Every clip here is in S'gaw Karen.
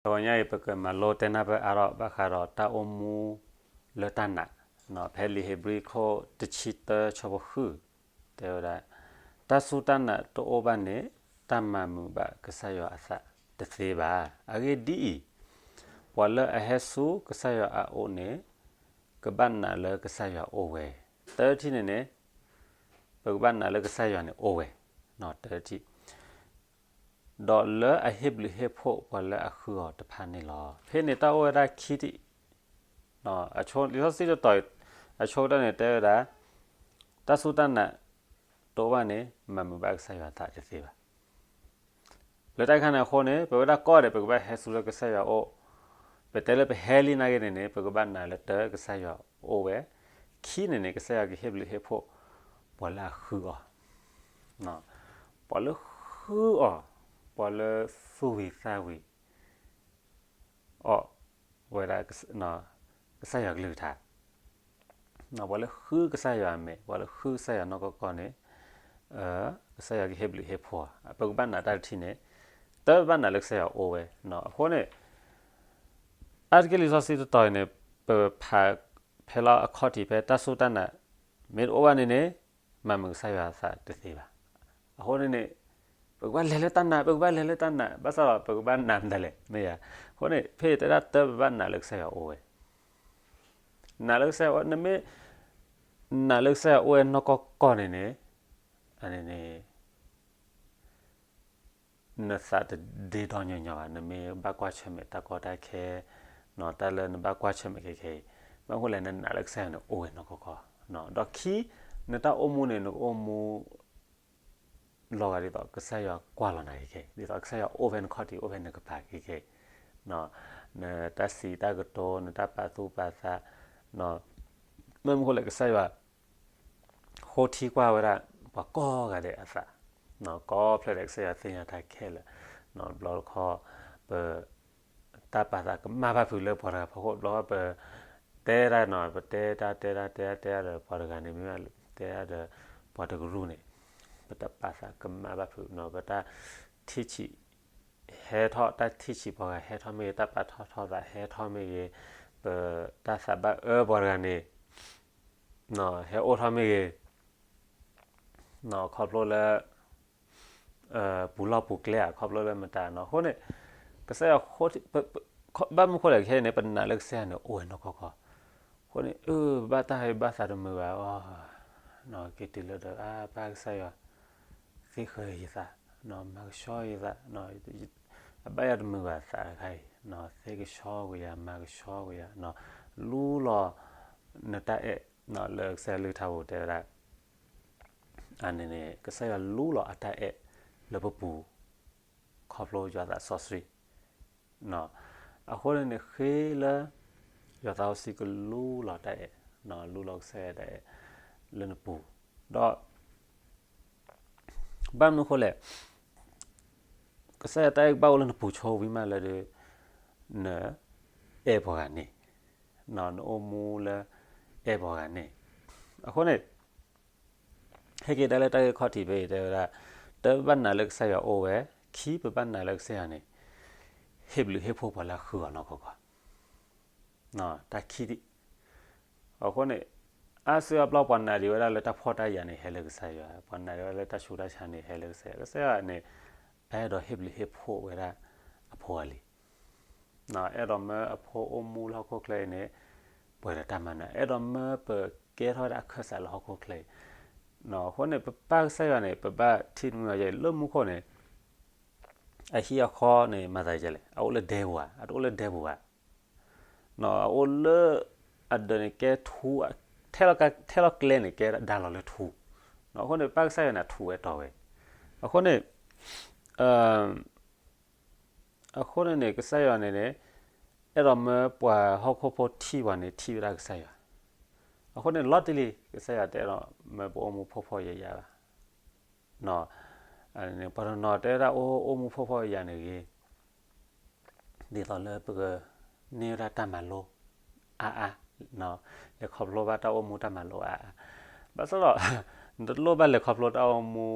တဂီၤညါအံၤ ပကမၤလိတဲနၢ်ပၢၢ်အါထီၣ်ဘၣ်ဃးဒီးတၢ်အိၣ်မူလၢတၢ်နာ်, ဖဲလံာ်ဧ့ၤဘြံၤခိၣ်တဆံတၢ ဆၢဖိဃု, တဲဝဲဒၣ်, တၢ်စူၢ်တၢ်နာ်တအိၣ်ဘၣ်န့ၣ် တၢ်မၤမုာ်ဘၣ်ကစၢ်ယွၤအသးတသ့ဘၣ်. အဂ့ၢ်ဒ်အံၤ, ပှၤလၢအဟဲဆူကစၢ်ယွၤအအိၣ်န့ၣ် ကဘၣ်နာ်လၢကစၢ်ယွၤအိၣ်ဝဲ, တၢထံၣ်န့ၣ်န့ၣ် ပကဘၣ်နာ်လၢကစၢ်ယွၤန့ၣ်အိၣ်ဝဲ, တၢထံၣ် ဒီးလၢအဟ့ၣ်ဘျုးဟ့ၣ်ဖှိၣ်ပှၤလၢအဃုအီၤတဖၣ်န့ၣ်လီၤ. ဖဲန့ၣ်တၢ်အိၣ်ဝဲဒၣ်ခံထံၣ်, လံာ်စီဆှံတတီၤ အဆိကတၢၢ်န့ၣ်တဲဝဲဒၣ်, တၢ်စူၢ်တၢ်နာ်တအိၣ်ဘၣ်န့ၣ် မၤမုာ်ဘၣ်ကစၢ်ယွၤသးတသ့ဘၣ်. လၢတၢ်ခါန့ၣ်အဃိန့ၣ် ပဝဲဒၣ်ကိးဂၤဒဲး ပကဘၣ်ဟဲဆူလၢကစၢ်ယွၤအိၣ်, ပတဲလၢပဟဲလံနာ်က့န့ၣ်န့ၣ် ပကဘၣ်နာ်လၢတၢ်ကစၢ်ယွၤအိၣ်ဝဲ, ခံန့ၣ်န့ၣ် ကစၢ်ယွၤကဟ့ၣ်ဘျုးဟ့ၣ်ဖှိၣ် ပှၤလၢအဃုအီၤ, ပှၤလၢဃုအီၤ, ပှၤလၢသူၣ်ဝံၤသးဝံၤ အီၣ်ဝဲဒၣ် ကစၢ်ယွၤကလုၢ်ကထါ, ပှၤလၢဃုကစၢ်ယွၤအမဲာ်, ပှၤလၢဃုကစၢ်ယွၤနီၢ်ကီၢ်ကီၢ်န့ၣ်, ကစၢ်ယွၤကဟ့ၣ်ဘျုးဟ့ၣ်ဖှိၣ်, ပကဘၣ်နာ်တၢ်တထံၣ်န့ၣ်, တၢ်ဘၣ်နာ်လၢကစၢ်ယွၤအိၣ်ဝဲ, အဃိန့ၣ် အါတက့ၢ်လံာ်စီဆှံတတီၤအံၤန့ၣ် ပဖးဖဲလၢအခီၣ်ထံးဖဲတၢ်စူၢ်တၢ်နာ် မ့ၢ်တအိၣ်ဘၣ်န့ၣ်န့ၣ် မၤမုာ်ကစၢ်ယွၤအသးတသ့ဘၣ်. အဃိန့ၣ်န့ၣ် ပကဘၣ်လဲၤလၢတၢ်နာ်, ပကဘၣ်လဲၤလၢတၢ်နာ်, ဘၣ်ဆၣ်ဒီးပကဘၣ်နာ်မတၤလဲၣ်, မ့ၢ်ဧါ. အဃိန့ၣ် ဖဲတဲဒၣ်တၢ်ပဘၣ်နာ်လၢကစၢ်ယွၤအိၣ်ဝဲ, နာ်လၢကစၢ်ယွၤ, နမ့ၢ်နာ်လၢကစၢ်ယွၤအိၣ်ဝဲနီၢ်ကီၢ်ကီၢ်န့ၣ်န့ၣ်, အန့ၣ်န့ၣ် နသးတဒ့ဒီညီညီဘၣ်, နမ့ၢ်ဘၣ်ကွၢ်ဆၢၣ်မဲာ်တၢ်ကီတၢ်ခဲ, တၢ်လၢနဘၣ်ကွၢ်ဆၢၣ်မဲာ်ခဲခဲအံၤ, ဘၣ်မနုၤလဲၣ် နနာ်လၢကစၢ်ယွၤန့ၣ်အိၣ်ဝဲနီၢ်ကီၢ်ကီၢ်, ဒီးခံ နတၢ်အိၣ်မူန့ၣ် နကအိၣ်မူ လီၤဂာ်ဒ်သိးကစၢ်ယွၤကွၢ်လီၤနၤခဲခဲအံၤ, ဒ်သိးကစၢ်ယွၤအိၣ်ဖဲနခီၣ်ထံး အိၣ်ဖဲနကပၤခဲခဲအံၤ, နတၢ်စံးတၢ်ကတိၤ နတၢ်ပာ်သူၣ်ပာ်သး, ဘၣ်မနုၤဃိလဲၣ် ကစၢ်ယွၤ ဃိထံကွၢ်ဝဲဒၣ် ပှၤကိးဂၤဒဲးအသး, ကိးဖျၢၣ်ဒီးကစၢ်ယွၤသ့ၣ်ညါတၢ်ခဲလၢာ်, ဘျီတခီ ပ တၢ်ပာ်သးကမၣ်ဘၣ်ဖုးလၢပှၤတဂၤဖီခိၣ်, ဘျီပ တဲဒၣ်နီၤ, ပတဲတၢ်တဲတၢ်တဲတၢ်တဲတၢ်ဒီးပှၤတဂၤန့ၣ် မ့ၢ်တဲတၢ်ဒီးပှၤတကရူၢ်န့ၣ်, ပတၢ်ပာ်သးကမၣ်ဘၣ်ဖုးနီၤ, ပတၢ်ထံၣ်ဆံး ဟဲထီၣ်, တၢ်ထံၣ်ဆံးပှၤဂၤဟဲထီၣ်မ့ၢ်ဂ့ၤ, တၢ်ပာ်ထီၣ်ထီသးဟဲထီၣ်မ့ၢ်ဂ့ၤ, ပတၢ်သးဘၣ်အၢပှၤတဂၤန့ၣ် ဟဲအိၣ်ထီၣ်မ့ၢ်ဂ့ၤ, ခီဖျိလၢ ပူၤလီၢ်ပူၤကျဲဧါ, ခီဖျိလၢမတၤနီၤ, အဃိန့ၣ် ကစၢ်ယွၤ ဘၣ်မနုၤဃိလဲၣ် ခဲအံၤန့ၣ် ပနာ်လၢကစၢ်ယွၤန့ၣ်အိၣ်ဝဲနီၢ်ကီၢ်ကီၢ်, အဃိန့ၣ် ဘၣ်တၢ်ဟ့ၣ်ဘၣ်သးတမုာ်ဘၣ်အီၤ, က့ၤတုၤလၢဒီး အါ ပၢ်ကစၢ်ယွၤ သ့ဃၢၤယသး, မၤကဆှီယသး, အဘၣ်ယၤတမုာ်ဘၣ်သးတခါအံၤ, သ့ကဆှီကွံာ်ယၤ, မၤကဆှီကွံာ်ယၤ, လူလီၤနတၢ်အဲၣ်, လၢကစၢ်ယွၤကလုၢ်ကထါပူၤတဲဝဲဒၣ် အန့ၣ်န့ၣ် ကစၢ်ယွၤလူလီၤအတၢ်အဲၣ်လၢပပူၤ ခီဖျိယွၤသးစီဆှံ, အဃိန့ၣ်န့ၣ် ဃ့လၢ ယွၤသးစီဆှံကလူလီၤတၢ်အဲၣ်, လူလီၤကစၢ်ယွၤတၢ်အဲၣ်လၢနပူၤ, ဒီး ဘၣ်မနုၤအဃိလဲၣ်, ကစၢ်ယွၤတၢ်အဲၣ်ကဘၣ်အိၣ်လၢနပူၤဆိဝံၤမးလၢ နအဲၣ်ပှၤဂၤန့ၣ်, နအိၣ်မူလၢအဲၣ်ပှၤဂၤန့ၣ်, အဃိန့ၣ် ဟဲက့ၤဒၣ်လၢတၢ်ဂ့ၢ်ခီၣ်ထံးဖဲအံၤ တဲဝဲဒၣ်, တၢ်ပဘၣ်နာ်လၢကစၢ်ယွၤအိၣ်ဝဲ, ခံပဘၣ်နာ်လၢကစၢ်ယွၤန့ၣ် ဟ့ၣ်ဘျုးဟ့ၣ်ဖှိၣ်ပှၤလၢအဃုအီၤနီၢ်ကီၢ်ကီၢ်, တၢ်ခံထံၣ်, အဃိန့ၣ် အါစုအါဘျီပှၤနာ်ဒံးဝဲဒၣ်လၢတၢ်ဖှီၣ်တၢ်ယာ်န့ၣ် ဟဲလၢကစၢ်ယွၤ, ပှၤနာ်ဒံးဝဲဒၣ်လၢတၢ်ဆူးတၢ်ဆါန့ၣ် ဟဲလၢကစၢ်ယွၤ, ကစၢ်ယွၤန့ၣ် အအဲၣ်ဒိးဟ့ၣ်ဘျုးဟ့ၣ်ဖှိၣ်ဝဲဒၣ်အဖိအလံၤ အဲၣ်ဒိးမၢအဖိအိၣ်မူလၢဟီၣ်ခိၣ်ချၢအံၤန့ၣ် ပှဲၤဒီးတၢ်မၤနၢၤ, အဲၣ်ဒိးမၢပကဲထီၣ်ဝဲဒၣ်အခၢၣ်စးလၢဟီၣ်ခိၣ်ချၢအံၤ, အဃိန့ၣ် ပပၢ်ကစၢ်ယွၤန့ၣ် ပဘၣ်ထံၣ်တမံၤယဲလၢမူခိၣ်န့ၣ် အဟံၣ်အဃီန့ၣ် မၤသးဒ်လဲၣ်, အအိၣ်လၢဒဲပူၤဧါ, အတအိၣ်လၢဒဲပူၤဘၣ်, အအိၣ်လၢ အဒၢးန့ၣ်ကဲထူ, ထဲလီၤကျဲန့ၣ် ကဲဒါလီၤလၢထူ, အဃိန့ၣ် ပၢ်ကစၢ်ယွၤန့ၣ် အထူးဝဲတီၤဝဲ, အဃိန့ၣ် အဃိန့ၣ်န့ၣ် ကစၢ်ယွၤန့ၣ်န့ၣ် အဲၣ်ဒိးမၢပှၤဟီၣ်ခိၣ်ဖိထံၣ်ပှၤန့ၣ် ထံၣ်ဝဲဒၣ်ကစၢ်ယွၤ, အဃိန့ၣ် လီၤတံၢ်လံ ကစၢ်ယွၤတအဲၣ်ဒိးမၢပအိၣ်မူဖှီၣ်ဖှီၣ်ယာ်ယာ်ဘၣ် ပှၤတနီၤတဲဝဲဒၣ်အိၣ်မူဖှီၣ်ဖှီၣ်ယာ်ယာ်န့ၣ်ဂ့ၤ, ဒ်သိးလၢပကန့ၢ်ဝဲဒၣ်တၢ်မၤလိအါအါ, လဲၤခီဖျိဘၣ်တၢ်အိၣ်မူတၢ်မၤလိအါအါ, ဘၣ်ဆၣ်ဒီး နတလိၣ်ဘၣ်လဲၤခီဖျိတၢ်အိၣ်မူ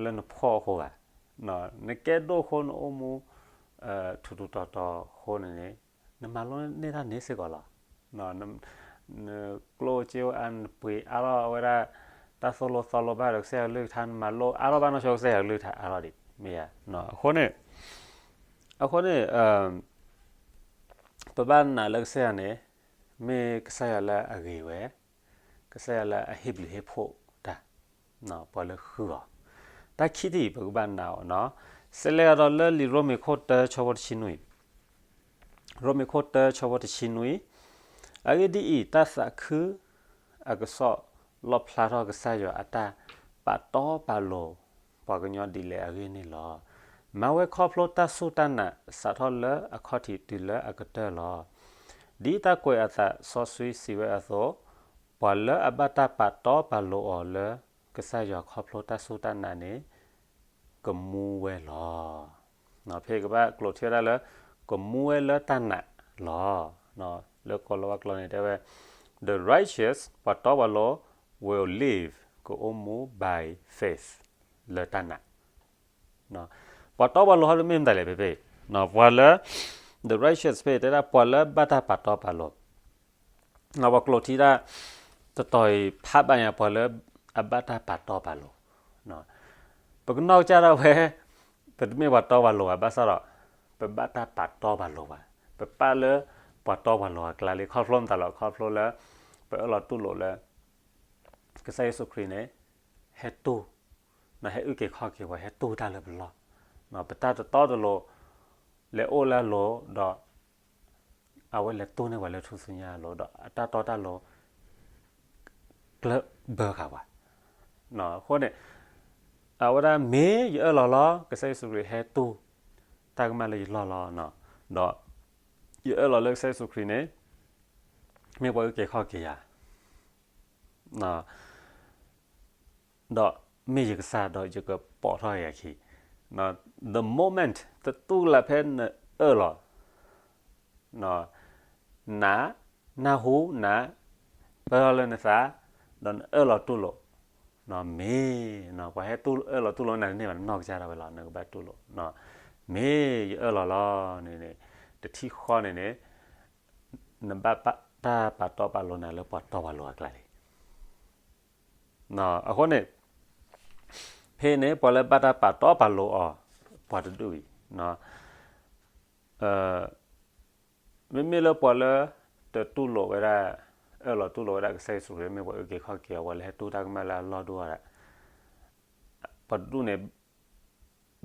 လၢနဖှီၣ်အဃိဘၣ်, နကဲဒိၣ်အဃိ နအိၣ်မူ ထူးထူးတီၤတီၤအဃိန့ၣ်န့ၣ် နမၤလိန့ၢ်တၢ်န့ၣ်စ့ၢ်ကီးလီၤ. နကျိၣ်စ့အိၣ်အါ နပှ့ၤအါထီၣ်ဝဲဒၣ် တၢ်သိၣ်လိသီလိဘၣ်ဒီးကစၢ်ယွၤကလုၢ်ကထါ နမၤလိအါထီၣ်ဘၣ်နီၢ်ဆိကစၢ်ယွၤကလုၢ်ကထါအါထီၣ်ဒံး မ့ၢ်ဧါ. အဃိန့ၣ် အဃိန့ၣ် ပဘၣ်နာ်လၢကစၢ်ယွၤန့ၣ် မ့ၢ်ကစၢ်ယွၤလၢအဂ့ၤဝဲ, ကစၢ်ယွၤလၢအဟ့ၣ်ဘျုးဟ့ၣ်ဖှိၣ်တၢ်, ပှၤလၢဃုအီၤ, တၢ်ခံထံၣ်အံၤ ပကဘၣ်နာ်အီၤနီၤ. စဲးလဲၤအီၤဒီးလၢလံာ်ရိမ့ၤခိၣ်တၢ ဆၢဖိတဆံနွံ, ရိမ့ၤခိၣ်တၢ ဆၢဖိတဆံနွံ, အဂ့ၢ်ဒ်အံၤ, တၢ်သးခု အကစီၣ်လီၣ်ဖျါထီၣ်ကစၢ်ယွၤအတၢ်ပာ်တီပာ်လိၤ ပှၤကညီဒ်လဲၣ်အဂ့ၢ်န့ၣ်လီၤ. မၤဝဲခီဖျိတၢ်စူၢ်တၢ်နာ် စးထီၣ်လၢအခီၣ်ထံးတုၤလၢအကတၢၢ်လီၤ. ဒ်တၢ်ကွဲးအသးစီဆှံစံးဝဲအသိး, ပှၤလၢအဘၣ်တၢ်ပာ်တီပာ်လိၤအီၤလၢကစၢ်ယွၤခီဖျိတၢ်စူၢ်တၢ်နာ်န့ၣ် ကမူဝဲလီၤ. ဖဲကဘၣ်ကျိာ်ထံဝဲဒၣ်လၢ ကမူဝဲလၢတၢ်နာ်လီၤ. လၢကိၤလၤဝါကျိာ်န့ၣ်တဲဝဲ, The righteous, ပှၤတီပှၤလိၤ will live, ကအိၣ်မူ by faith, လၢတၢ်နာ်. ပှၤတီပှၤလိၤဟီဒ်မ့ၢ်မတၤလဲၣ်ဖဲဖဲ, ပှၤလၢ the righteous ဖဲတဲဒၣ်ပှၤလၢဘၣ်တၢ်ပာ်တီပာ်လိၤ, ပှၤကျိာ်ထံဒၣ် တတီၤအံၤ ဖးဘၣ်ညါပှၤလၢအဘၣ်တၢ်ပာ်တီပာ်လိၤ, ပကနီၢ်ကစၢ်ဒၣ်ဝဲ ပတမ့ၢ်ပှၤတီပှၤလိၤဘၣ် ဘၣ်ဆၣ်ဒီး ပဘၣ်တၢ်ပာ်တီပာ်လိၤဘၣ်, ပပာ်လၢပှၤတီပှၤလိၤအကျါလံ ခီဖျိမတၤလဲၣ် ခီဖျိလၢ ပအၢၣ်လီၤတူၢ်လိာ်လၢ ကစၢ်ယ့ၣ်ၡူးခရံာ်န့ၣ် ဟဲတူၢ်, ဟဲအုၣ်က့ၤခီၣ်က့ၤပှၤ ဟဲတူၢ်တၢ်လၢပလီၢ်, ပတၢ်တတီတလိၤ လဲၤအိၣ်လၢအလိၤဒီး အဝဲလဲၤတူၢ်န့ၢ်ပှၤလၢထူၣ်စုညါအလိၤ ဒီးအတၢ်တီတၢ်လိၤ ကျၢၢ်ဘၢဃာ်ပှၤ, အဃိန့ၣ် အဝဲဒၣ်မ့ၢ်ယအၢၣ်လီၤလီၤ ကစၢ်ယ့ၣ်ၡူးခရံာ်ဟဲတူၢ် တၢ်ကမၣ်လၢယလီၢ်လီၤ, ဒီးယအၢၣ်လီၤလၢကစၢ်ယ့ၣ်ၡူးခရံာ်န့ၣ် မ့ၢ်ပှၤအုၣ်က့ၤခီၣ်က့ၤယၤ ဒီးမ့ၢ်ယကစၢ်ဒီးယကပိာ်ထီၣ်ယခံ, the moment တတူၢ်လၢ်ဖဲနအၢၣ်လီၤ, န, နၢ်ဟူနၤ, ပၢၢ်ထီၣ်လၢနသး, ဒီးနအၢၣ်လီၤတူၢ်လိာ်, မ့ၢ်, ပှၤဟဲတူၢ်အၢၣ်လီၤတူၢ်လိာ်နၤန့ၣ် ဘၣ်နနီၢ်ကစၢ်ဒၣ်ဝဲလီၤ နကဘၣ်တူၢ်လိာ်, မ့ၢ်ယအၢၣ်လီၤလီၤန့ၣ်န့ၣ်, တထံၣ်ဃီန့ၣ်န့ၣ် နဘၣ်တၢ်ပာ်တီပာ်လိၤနၤလၢပှၤတီပှၤလိၤအကျါလံ. အဃိန့ၣ် ဖဲန့ၣ် ပှၤလၢဘၣ်တၢ်ပာ်တီပာ်လိၤအီၤ ပှၤတဒူၣ်အံၤ, မ့မ့ၢ်လၢပှၤလၢ တတူၢ်လိာ်ဝဲဒၣ်, အၢၣ်လီၤတူၢ်လိာ်ဝဲဒၣ်ကစၢ်ယ့ၣ်ၡူးခရံာ် မ့ၢ်ပှၤအုၣ်က့ၤခီၣ်က့ၤအီၤ ပှၤလၢဟဲတူၢ်တၢ်ကမၣ်လၢအလီၢ်ဒိၣ်အီၤဒၣ် ပှၤတဒူၣ်န့ၣ်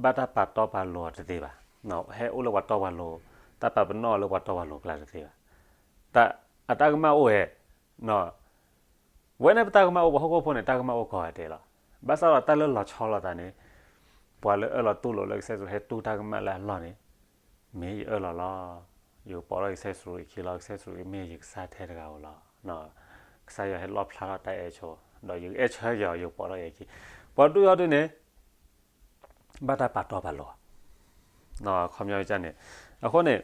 ဘၣ်တၢ်ပာ်တီပာ်လိၤအီၤတသ့ဘၣ်, ဟဲအိၣ်လၢပှၤတီပှၤလိၤ, တၢ်ပာ်ပနီၣ်အီၤလၢပှၤတီပှၤလိၤအကျါတသ့ဘၣ်, အတၢ်ကမၣ်အိၣ်ဝဲ, ဝဲန့ၣ်ပတၢ်ကမၣ်အိၣ် ပှၤဟီၣ်ခိၣ်ဖိန့ၣ် တၢ်ကမၣ်အိၣ်ကီးဂၤဒဲးလီၤ. ဘၣ်ဆၣ်ဒီးတၢ်လၢလီၤဆီလိာ်သးန့ၣ်, ပှၤလၢအၢၣ်လီၤတူၢ်လိာ်လၢကစၢ်ယ့ၣ်ၡူးဟဲတူၢ်တၢ်ကမၣ်လၢအလီၢ်န့ၣ်, မ့ၢ်ယအၢၣ်လီၤလီၤ, ယကပိာ်ထီၣ်ကစၢ်ယ့ၣ်ၡူးအခံလီၤ, ကစၢ်ယ့ၣ်ၡူးမ့ၢ်ယကစၢ်ထဲတဂၤဧိၤလီၤ. ကစၢ်ယွၤဟဲလီၣ်ဖျါထီၣ်တၢ်အဲၣ်ဆိ, ဒီးယကအဲၣ်ဆၢက့ၤအီၤ ယကပိာ်ထီၣ်ယခံ, ပှၤတဒူၣ်အံၤဒ်န့ၣ် ဘၣ်တၢ်ပာ်တီပာ်လိၤ ခီပညီကန့ၣ်, အဃိန့ၣ်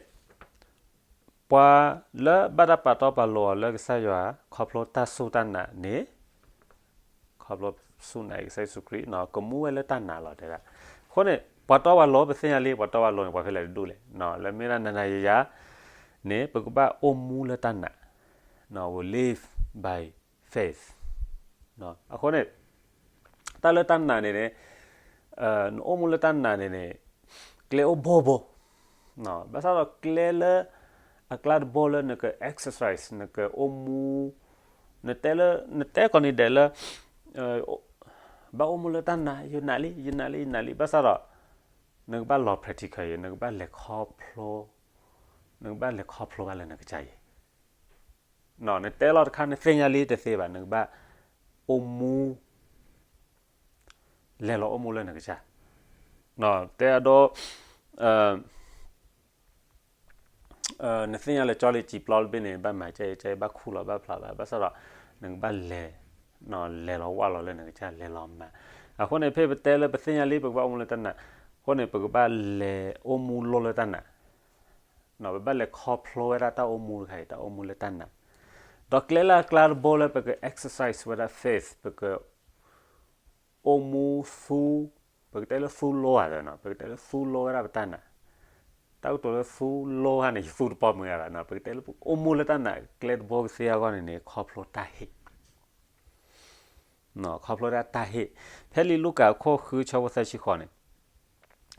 ပှၤလၢဘၣ်တၢ်ပာ်တီပာ်လိၤအီၤလၢကစၢ်ယွၤ ခီဖျိတၢ်စူၢ်တၢ်နာ်န့ၣ်, ခီဖျိစူၢ်နာ်ကစၢ်ယ့ၣ်ၡူးခရံာ် ကမူဝဲလၢတၢ်နာ်လီၤတဲဒၣ်. အဃိန့ၣ် ပှၤတီပှၤလိၤ ပသ့ၣ်ညါလံ ပှၤတီပှၤလိၤန့ၣ် ပှၤဖဲလဲၣ်တဒူၣ်လဲၣ်, လၢမ့ၢ်ဒၣ်နၤနၤယၤယၤန့ၣ် ပကဘၣ်အိၣ်မူလၢတၢ်နာ်, will live by faith. အဃိန့ၣ် တၢ်လၢတၢ်နာ်န့ၣ်န့ၣ်, နအိၣ်မူလၢတၢ်နာ်န့ၣ်န့ၣ်, ကျဲအိၣ်ဘိဘိ, ဘၣ်ဆၣ်ဒီးကျဲလၢအကျါတဘိလၢနက exercise နကအိၣ်မူ, နတဲလၢ နတဲကိးနံၤဒဲးလၢ ဘၣ်အိၣ်မူလၢတၢ်နာ် ယနာ်လံ ယနာ်လံ ယနာ်လံ ဘၣ်ဆၣ်ဒီး နကဘၣ်လီၤ practical ယံၤ နကဘၣ်လဲၤခီဖျိ, နကဘၣ်လဲၤခီဖျိဘၣ်လၢနကစၢ်ယံၤ နတဲလီၤတခါ နသ့ၣ်ညါလံတသ့ဘၣ် နကဘၣ်အိၣ်မူ, လဲၤလီၤအိၣ်မူလၢနကစၢ်, တဲအဒိ, နသ့ၣ်ညါလၢကၠီလံစံာ်ပျီတဘ့ၣ်န့ၣ် ဘၣ်မၤကဲကဲ ဘၣ်ခူၣ်လီၤဘၣ်ဖျးဘၣ် ဘၣ်ဆၣ်ဒီး နကဘၣ်လဲၤ, လဲၤလီၤဝၢ်လီၤလၢနကစၢ် လဲၤလီၤမၤ, အဃိန့ၣ် ဖဲပတဲလၢပသ့ၣ်ညါလံ ပကဘၣ်အိၣ်မူလၢတၢ်နာ်, အဃိန့ၣ် ပကဘၣ်လဲၤအိၣ်မူလိလၢတၢ်နာ် ပဘၣ်လဲၤခီဖျိဝဲဒၣ်တၢ်အိၣ်မူတခါအံၤ တၢ်အိၣ်မူလၢတၢ်နာ်, ဒီးကျဲလၢအကျါတဘိလၢပက exercise ဝဲဒၣ် faith ပကအိၣ်မူသူ, ပကတဲလၢသူလိဧါ, ပကတဲလၢသူလိဝဲဒၣ်ပတၢ်နာ်, တၢ်ကတိၤလၢသူလိဟါန့ၣ် ယသူတပိာ်မုၣ်အါဘၣ်, ပကတဲလၢပအိၣ်မူလၢတၢ်နာ်ကျဲတဘိကသ့အဂီၢ်န့ၣ်န့ၣ် ခီဖျိတၢ်ဟ့ၣ် ခီဖျိဒၣ်တၢ်ဟ့ၣ်, ဖဲလံာ်လူၤကၣ်အခိၣ်ဃုဆၢဖိသၢဆံဃိးန့ၣ်,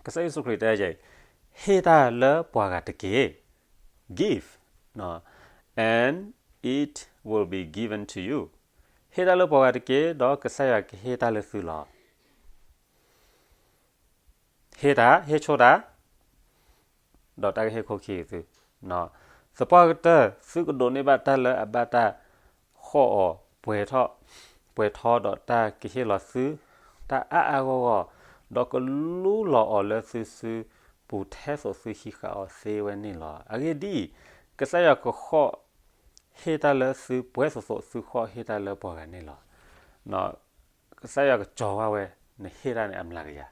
ကစၢ်ယ့ၣ်ၡူးခရံာ်တဲယဲ, ဟ့ၣ်တၢ်လၢပှၤဂၤတက့ၢ်, give, and it will be given to you, ဟ့ၣ်တၢ်လၢပှၤဂၤတက့ၢ်, ဒီးကစၢ်ယွၤကဟ့ၣ်တၢ်လၢသုလီၤ. ဟ့ၣ်တၢ်, ဟ့ၣ်ဆိတၢ်, ဒီးတၢ်ကဟ့ၣ်ခိၣ်ခံသု, သပှၢ်ကတၢၢ် သုကဒိးန့ၢ်ဘၣ်တၢ်လၢအဘၣ်တၢ်ဃီၣ်အီၤ ပှဲၤထီၣ်, ပှဲၤထီဒီးတၢ်ကဟ့ၣ်လီၤသု တၢ်အါအါဂီၢ်ဂီၢ်, ဒီးကလူလီၤအီၤလၢသုစုပူၤထဲသိးသုဟံးဃာ်အီၤသ့ဝဲန့ၣ်လီၤ. အဂ့ၢ်ဒ်အံၤ, ကစၢ်ယွၤကဃီၣ် ဟ့ၣ်တၢ်လၢသုပှဲၤသိးသိးသုဃီၣ်ဟ့ၣ်တၢ်လၢပှၤဂၤန့ၣ်လီၤ. ကစၢ်ယွၤကစီၤဝဲ နဟ့ၣ်တၢ်န့ၣ်အမျးကယၤ,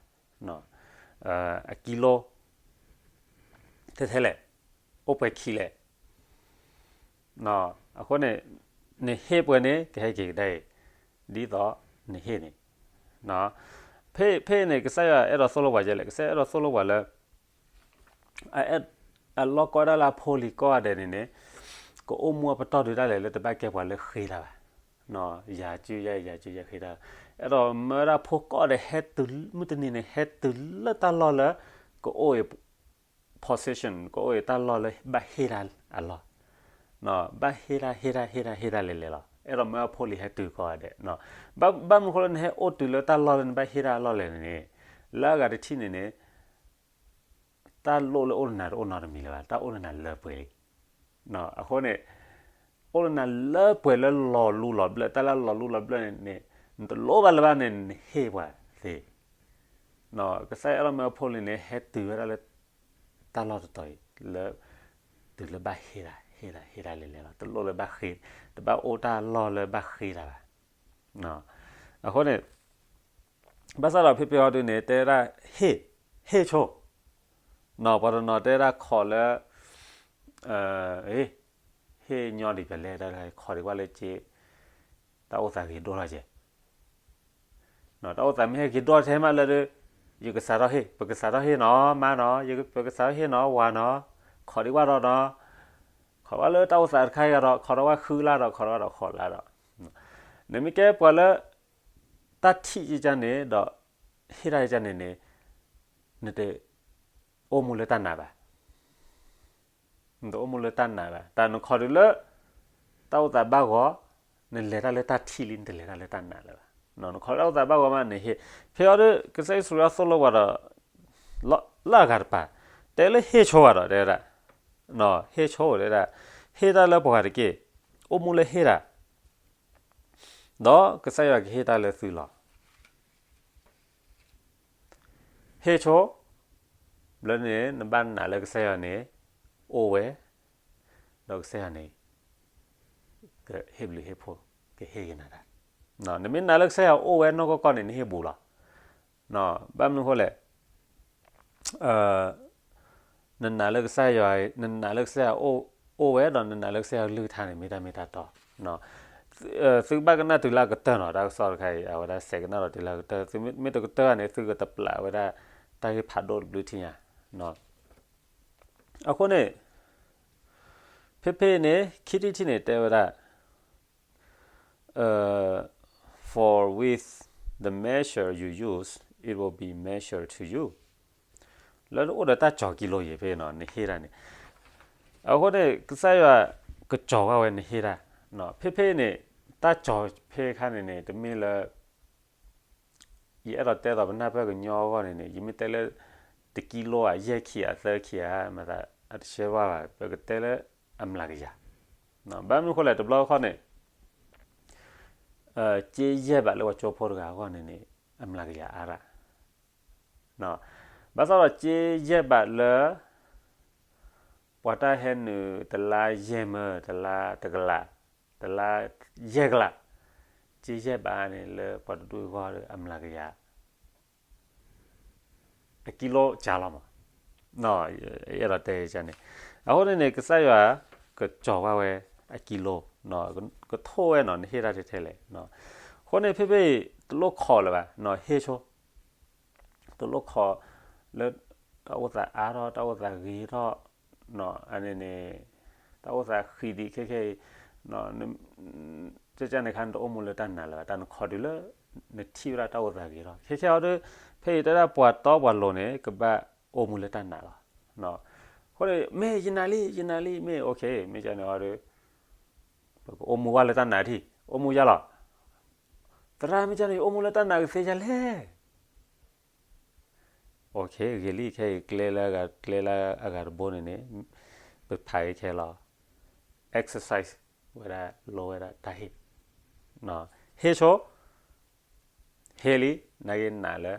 အကံလိ ထဲထဲလဲၣ်, အိၣ်ပှဲၤခံလဲၣ်, အဃိန့ၣ် နဟ့ၣ်ပှဲၤန့ၣ် ကဟဲက့ၤကဒါအံၤ, ဒ်သိးနဟ့ၣ်န့ၣ်, ဖဲဖဲန့ၣ် ကစၢ်ယွၤအဲၣ်ဒိးသိၣ်လိပှၤကဲလဲၣ်, ကစၢ်ယွၤအဲၣ်ဒိးသိၣ်လိပှၤလၢ အအဲၣ် အလီၢ်ကီဒၣ်လၢအဖိလံၤကိးဂၤဒဲးန့ၣ်န့ၣ်, ကအိၣ်မူအပတီၢ်ဒုးဒၣ်လဲာ်လၢတဘၣ်ကဲပှၤလၢဃ့တၢ်ဘၣ်, ယၤစုယၤ ယၤစုယၤဃ့တၢ်, အဲၣ်ဒိးမၢဝဲဒၣ်ဖိကိးဂၤဒဲးဟဲတုၤမုၢ်တနံၤန့ၣ် ဟဲတုၤလၢတၢ်လီၢ်လၢ ကအိၣ်အံၤ position ကအိၣ်အံၤတၢ်လီၢ်လၢဘၣ်ဟ့ၣ်တၢ်အလီၢ်, ဘၣ်ဟ့ၣ်တၢ် ဟ့ၣ်တၢ် ဟ့ၣ်တၢ် ဟ့ၣ်တၢ်လဲၤလဲၤလီၤ. အဲၣ်ဒိးမၢအဖိလံၤဟဲတုၤကိးဂၤဒဲး, ဘၣ်မနုၤဃိလၢ နဟဲအိၣ်တုၤလၢတၢ်လီၢ်လၢနဘၣ်ဟ့ၣ်တၢ်အလီၢ်လဲၣ်န့ၣ်န့ၣ်, လၢအဂၤတထံၣ်န့ၣ်န့ၣ် တၢ်လိၣ်လၢအိၣ်လၢနၤတအိၣ်နီတမံၤလၢၤဘၣ်, တၢ်အိၣ်လၢနၤလၢပှဲၤလံ. အဃိန့ၣ် အိၣ်လၢနၤလၢပှဲၤလၢလီၤလူလီၤဘျၢၣ်, တၢ်လၢလီၤလူလီၤဘျၢၣ်န့ၣ်န့ၣ် နတလိၣ်ဘၣ်လၢၤဘၣ်န့ၣ် နဟ့ၣ်ပှၤသ့. ကစၢ်ယွၤအဲၣ်ဒိးမၢဖိလံၤန့ၣ် ဟဲတုၤဝဲဒၣ်လၢ တၢ်လီၢ်တတီၤအံၤ လၢ တုၤလၢဘၣ်ဟ့ၣ်တၢ် ဟ့ၣ်တၢ် ဟ့ၣ်တၢ်လဲၤလဲၤလီၤ. တလိၣ်လၢဘၣ်ဃ့, တဘၣ်အိၣ်တၢ်လီၢ်လၢဘၣ်ဃ့တၢ်ဘၣ်. အဃိန့ၣ် ဘၣ်ဆၣ်ဒီးဖဲဖဲအံၤဒုန့ၣ် တဲဝဲဒၣ် ဟ့ၣ်, ဟ့ၣ်ဆိ, ပှၤတနီၤတဲဝဲဒၣ်ခိးလၢ ဟ့ၣ်ညီဒံးပလဲတၢ်တခါ ခိးဒံးကွၢ်လၢက့, တၢ်အိၣ်သးဂ့ၤဒိၣ်ထီၣ်ကဲ, တၢ်အိၣ်သးမ့ၢ်ဟဲဂ့ၤဒိၣ်ထဲမးလၢဒုး, ယကစးထီၣ်ဟ့ၣ်, ပကစးထီၣ်ဟ့ၣ်နီၤမါနီၤ, ပကစးထီၣ်ဟ့ၣ်နီၤဝၤနီၤ, ခိးဒံးကွၢ်ဒီးနီၤ, ခိးကွၢ်လၢတၢ်အိၣ်သးတခါအံၤဒီး ခိးဒီးကွၢ်ဃုလါဒီး ခိးဒီးကွၢ်ဒီးဃိးလါဒီး, နမ့ၢ်ကဲပှၤလၢ တၢ်ထံၣ်ကန့ၣ်ဒီး ဟ့ၣ်တၢ်ကန့ၣ်န့ၣ် နတအိၣ်မူလၢတၢ်နာ်ဘၣ်. နတအိၣ်မူလၢတၢ်နာ်ဘၣ်. တၢ်နခိးတုၤလၢ တၢ်အိၣ်သးဘၣ်ဂီၤ, နလဲၤတၢ်လၢတၢ်ထံၣ်လံ, နတလဲၤတၢ်လၢတၢ်နာ်လၢၤဘၣ်. နခိးလၢတၢ်အိၣ်သးဘၣ်ဂီၤမး နဟ့ၣ်. ဖဲအံၤဒုး ကစၢ်ယ့ၣ်ၡူးခရံာ်သိၣ်လိပှၤဒီး လၢအဂၤတပၤ, တဲလၢဟ့ၣ်ဆိဘၣ်ဒီး တဲဝဲဒၣ်, ဟ့ၣ်ဆိတဲဝဲဒၣ်, ဟ့ၣ်တၢ်လၢပှၤဂၤတက့ၢ်, အိၣ်မူလၢဟ့ၣ်တၢ် ဒီးကစၢ်ယွၤကဟ့ၣ်တၢ်လၢသုလီၤ. ဟ့ၣ်ဆိ, ဘျီန့ၣ် နဘၣ်နာ်လၢကစၢ်ယွၤန့ၣ် အိၣ်ဝဲ, ဒီးကစၢ်ယွၤန့ၣ် ကဟ့ၣ်ဘျုးဟ့ၣ်ဖှိၣ် ကဟ့ၣ်က့ၤနၤတၢ်. နမ့ၢ်နာ်လၢကစၢ်ယွၤအိၣ်ဝဲနီၢ်ကီၢ်ကီၢ်န့ၣ် နဟ့ၣ်ဘူးလီၤ. ဘၣ်မနုၤဃိလဲၣ် နနာ်လၢကစၢ်ယွၤ, နနာ်လၢကစၢ်ယွၤအိၣ်ဝဲဒီး နနာ်လၢကစၢ်ယွၤကလုၢ်ကထါန့ၣ် မ့ၢ်တၢ်မ့ၢ်တၢ်တီ. သုကဘၣ်ကနၣ်တုၤလၢအကတၢၢ်နီၤ, တၢ်ကစီၣ်တခါအံၤ အဝဲဒၣ်စဲးကနၣ်ဒီးတုၤလၢအကတၢၢ်, သုမ့ၢ်တကတၢၢ်ဘၣ်န့ၣ် သုကတပျၢ်ဝဲဒၣ် တၢ်ဂ့ၢ်ဖးဒိၣ်တဘျုးထံၣ်ညါ. အဃိန့ၣ် ဖဲဖဲန့ၣ် ခံထံၣ်တထံၣ်န့ၣ် တဲဝဲဒၣ် For with the measure you use, it will be measured to you. လၢနအိၣ်ဒီးတၢ်ကၠီၤကံလိယဲၢ်ဖဲနီၤ နဟ့ၣ်တၢ်န့ၣ်, အဃိန့ၣ် ကစၢ်ယွၤကကၠီၤဝဲ နဟ့ၣ်တၢ်. ဖဲဖဲန့ၣ် တၢ်ကၠီၤဖဲခါန့ၣ်န့ၣ် တမ့ၢ်လၢ ယအဲၣ်ဒိးတဲသိးပနၢ်ပၢၢ်ကညီအဂီၢ်န့ၣ်န့ၣ် ယမ့ၢ်တဲလၢ တကံလိဧါ ယဲၢ်ခံဧါ သၢခံဧါ မၤသးအတဆှဲဝါဘၣ်, ပကတဲလၢအမျးကယၤ. ဘၣ်မနုၤဃိလဲၣ် တဘျီဃီန့ၣ် က့ယဲၢ်ဘးလၢပှၤကၠိဖိတဂၤအဂီၢ်န့ၣ်န့ၣ် အမျးကယၤအါရၣ်. ဘၣ်ဆၣ်ဒီးက့ယဲၢ်ဘးလၢ ပှၤတၢ်ဟဲနုာ်တလါယဲၢ်မၢ တလါတကလး တလါယဲၢ်ကလး, က့ယဲၢ်ဘးန့ၣ် လၢပှၤတဒူၣ်အဂီၢ်ဒီးအမျးကယၤ အကံလိကၢ်လီၤမး, ယအဲၣ်ဒိးတဲန့ၣ်. အဃိန့ၣ်န့ၣ် ကစၢ်ယွၤကကၠီၤဝဲ အကံလိ, ကထိၣ်ဝဲနီၤ နဟ့ၣ်တၢ်ထဲထဲလဲၣ်. အဃိန့ၣ် ဖဲဖဲအံၤ တလိၣ်ခိးလၢၤဘၣ်, ဟ့ၣ်ဆိ တလိၣ်ခိးလၢ တ တၢ်အိၣ်သးအါထီၣ် တၢ်အိၣ်သးဂ့ၤထီၣ်, အန့ၣ်န့ၣ် တၢ်အိၣ်သးဃံးဒံးခဲခဲအံၤ, ကန့ၣ်ခါ နတအိၣ်မူလၢတၢ်နာ်လၢၤဘၣ်, တၢ်နခီဒုလၢ နထံၣ်ဝဲဒၣ်တၢ်အိၣ်သးဂ့ၤထီၣ် ခဲခဲအံၤဒီး ဖဲအံၤတဲဒၣ်ပှၤတီပှၤလိၤန့ၣ် ကဘၣ်အိၣ်မူလၢတၢ်နာ်လီၤ. အဃိန့ၣ် မ့ၢ်ယနာ်လံ ယနာ်လံ မ့ၢ် okay မ့ၢ်ကန့ၣ်အီၤဒီး ပကအိၣ်မူဝဲလၢတၢ်နာ်ထံၣ် အိၣ်မူယါလီၤ. သရၣ် မ့ၢ်ကန့ၣ် ယအိၣ်မူလၢတၢ်နာ်ကသ့ယါလဲၣ်. Okay ဂ့ၤလံ ခဲအံၤကျဲလၢအဂၤ ကျဲလၢအဂၤတဘိန့ၣ်န့ၣ် ပဖးဂ့ၤခဲလီၤ. Exercise ဝဲဒၣ် လိဝဲဒၣ်တၢ်ဟ့ၣ်, ဟ့ၣ်ဆိ ဟ့ၣ်လံ နာ်က့နာ်လၢ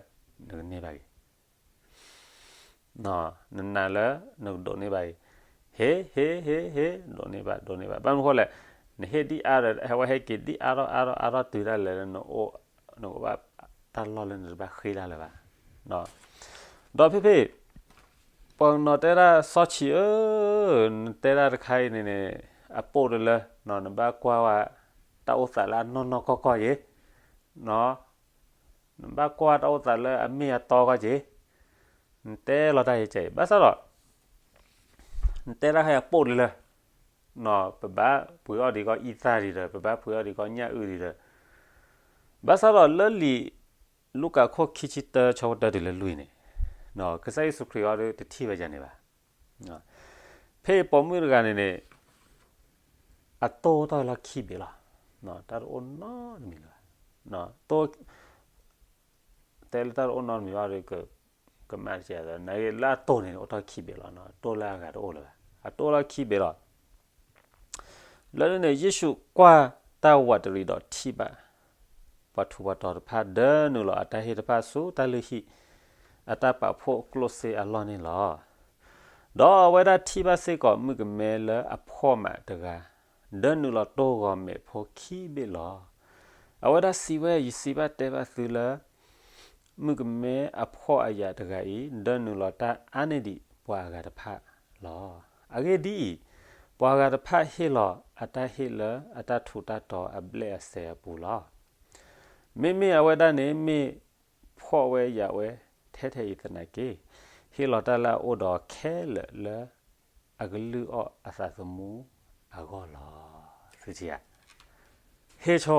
နကန့ၢ်ဘၣ်ဂ့ၤ နနာ်လၢ နကဒိးန့ၢ်ဘၣ်အံၤ, ဟ့ၣ် ဟ့ၣ် ဟ့ၣ် ဟ့ၣ် ဒိးန့ၢ်ဘၣ် ဒိးန့ၢ်ဘၣ် ဘၣ်မနုၤဃိလဲၣ်, နဟ့ၣ်ဒ်အါဒီး ဟဲဝဲဟဲက့ၤဒ်အါထီၣ်အါထီၣ်အါထီၣ်တုၤဒၣ်လဲာ်လၢနအိၣ် နကဘၣ်တၢ်လီၢ်လၢနတဘၣ်ဃ့တၢ်လၢၤဘၣ်. ဒီးဖဲဖဲ ပှၤကနီၤတဲဒၣ်စီဆံးဧၢ, နတဲဒၣ်တခါအံၤန့ၣ်န့ၣ် အပိၢ်တလၢ နဘၣ်ကွၢ်ဝဲ တၢ်အိၣ်သးလၢအနီၢ်နီၢ်ကီၢ်ကီၢ်ယ့ၣ် နဘၣ်ကွၢ်တၢ်အိၣ်သးလၢအမ့ၢ်အတီကီၢ်က့ၤ, နတဲလီၤတၢ်ယဲကဲအံၤ ဘၣ်ဆၣ်ဒီး နတဲတၢ်ခါအံၤအပိၢ်တလၢ ပဘၣ်ပှ့ၤအီၣ်ဒံးကီၢ်အံသၣ်ဒံးဒီး ပဘၣ်ပှ့ၤအီၣ်ဒံးကီၢ်ညၣ်အုၣ်ဒံးဒီး, ဘၣ်ဆၣ်ဒီးလၢလံာ်လူၤကၣ်ခိၣ်ခံဆံတၢ ဆၢဖိတၢတုၤလၢလွံၢ်န့ၣ်, ကစၢ်ယ့ၣ်ၡူးခရံာ်အီၤဒီးတထံၣ်ဝဲဒ်န့ၣ်ဘၣ်. ဖဲအံၤပိာ်မုၣ်တဂၤန့ၣ်န့ၣ် အတိၢ်တၢ်လီၢ်ခံဘ့ၣ်လီၤ. တၢ်တအိၣ်နီတမံၤလၢၤဘၣ်. တိၢ် တဲလၢတၢ်တအိၣ်နီတမံၤဘၣ်ဒီး ကမၣ်တကဲး နလၢအတိၢ်န့ၣ် အိၣ်ထီၣ်ခံဘ့ၣ်လီၤ. တိၢ်လၢအဂၤတအိၣ်လၢၤဘၣ်. အတိၢ်လီၢ်ခံဘ့ၣ်လီၤ. လၢန့ၣ် ယ့ၣ်ၡူးကွၢ်တၢ်ဝးတရံးဒီးထံၣ်ဘၣ် ပှၤထူးပှၤတီၤတဖၣ် ဒၢနုာ်လီၤအတၢ်ဟ့ၣ်တဖၣ်ဆူတၢ်လုၢ်ဟံၣ် အတၢ်ပာ်ဖှိၣ်ကျိၣ်စ့အလီၢ်န့ၣ်လီၤ. ဒီးအဝဲဒၣ်ထံၣ်ဘၣ်စ့ၢ်ကီးမုၣ်ကမဲလၢအဖှီၣ်မးတဂၤ ဒၢနုာ်လီၤတိၢ်ဂီၤမဲာ်ဖိခံဘ့ၣ်လီၤ. အဝဲဒၣ်စံးဝဲ, ယစံးဘၣ်တဲဘၣ်သုလၢ မုၣ်ကမဲအဖှီၣ်အယာ်တဂၤအံၤ ဒၢနုာ်လီၤတၢ်အါန့ၢ်ဒံးပှၤအဂၤတဖၣ်လီၤ. အဂ့ၢ်ဒ်အံၤ, ပှၤဂၤတဖၣ်ဟ့ၣ်လီၤအတၢ်ဟ့ၣ်လၢအတၢ်ထူးတၢ်တီၤအဘျဲၣ်အစဲၤအပူၤလီၤ. မ့မ့ၢ်အဝဲဒၣ်န့ၣ် မ့ၢ်ဖှီၣ်ဝဲယာ်ဝဲထဲထဲအံၤသနာ်က့, ဟ့ၣ်လီၤတၢ်လၢအအိၣ်ဒီးခဲလၢာ်လၢ အကလုၢ်အီၣ်အသးသမူအဂီၢ်လီၤ. သုဧၢ, ဟ့ၣ်ဆိ